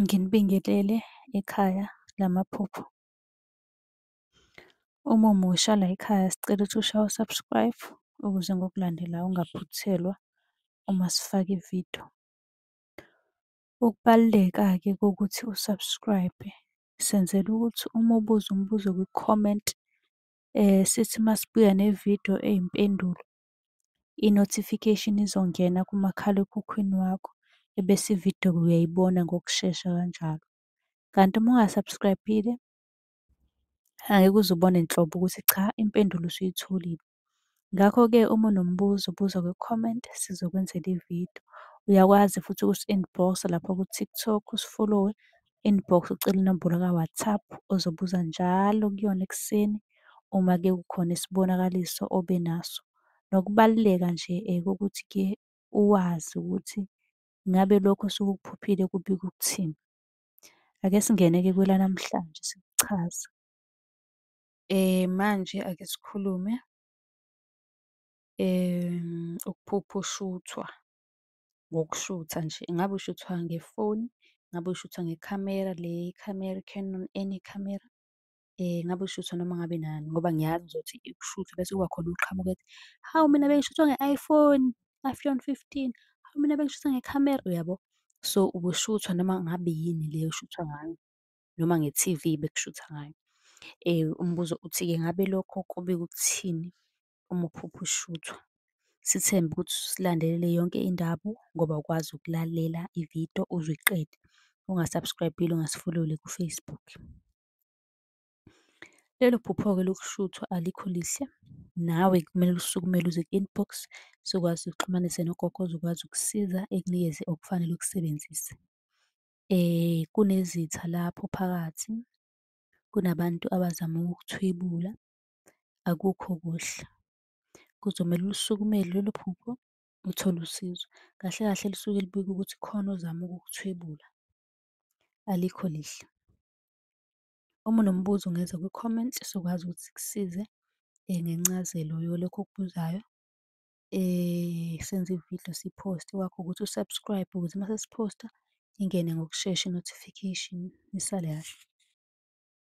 Nginibingelele ekhaya lamaphupho. Uma umusha layikhaya sicela ukuthi ushaye u-subscribe ukuze ngokulandelayo ungaphuthelwa uma sifaka ividiyo. Ukubaluleka-ke kokuthi u-subscribe-e, senzela ukuthi uma ubuza umbuzo kwi-comment, sithi uma sibuya nevidiyo eyimpendulo, i-notification izongena kumakhalekhukhwini wakho, ebese ividiyo uyayibona ngokushesha kanjalo. Kanti uma unga-subscribe-ile, angeke uze ubone nhlobo ukuthi cha impendulo usuyitholile. Ngakho-ke uma unombuzo buza kwi-comment sizokwenzela ividiyo. Uyakwazi futhi ukusi-inbox-a lapha ku-TikTok usifolowe, inbox ucele inombolo ka-WhatsApp ozobuza njalo kuyona ekuseni uma-ke kukhona isibonakaliso obe naso. Nokubaluleka nje kokuthi-ke uwazi ukuthi ngabe lokhu osuke ukuphuphile kubika ukuthini. Ake singene-ke kwelanamhlanje sikuchaze. Manje ake sikhulume ukuphupha ushuthwa, ngokushutha nje. Ingabe ushuthwa ngefoni, ngabe ushuthwa ngekhamera le ikhamera i-Canon, any camera, ngabe ushuthwa noma ngabe nani ngoba ngiyazi uzothi ukushuthwa bese kuba khona oqhamuka ethi, hawu mina bengishuthwa nge-iPhone, iPhone 15, hawu mina bengishuthwa ngekhamera, uyabo? So, ubushuthwa noma ngabe yini le oshuthwa ngayo, noma nge-TV bekushutha ngayo. Umbuzo uthi-ke ngabe lokho kubika ukuthini uma uphupha ushuthwa? Sithembe ukuthi ususilandelele yonke indaba ngoba awukwazi ukulalela ividiyo uze uyiqede unga-subscribe-ile, ungasifolowile ku-Facebook. Lelo phupho-ke lokushuthwa alikho lihle, nawe kumele ulisukumele uze ku-inbox sizokwazi sikuxhumanise nogogo ozokwazi ukukusiza ekunikeze okufanele ukusebenzise. Kunezitha lapho phakathi, kunabantu abazama ukukuthwebula, akukho kuhle. Kuzomele ulisukumele lelo phupho uthole usizo. Kahle kahle lisuke libika ukuthi khona ozama ukukuthwebula, alikho lihle. Uma unombuzo ungeza kwi-comment sizokwazi ukuthi sikusize ngencazelo yalokhu okubuzayo. Senze ividiyo siyiphoste, okwakho ukuthi u-subscribe ukuze uma sesiphosta ingene ngokushesha i-notification. Nisale kahle.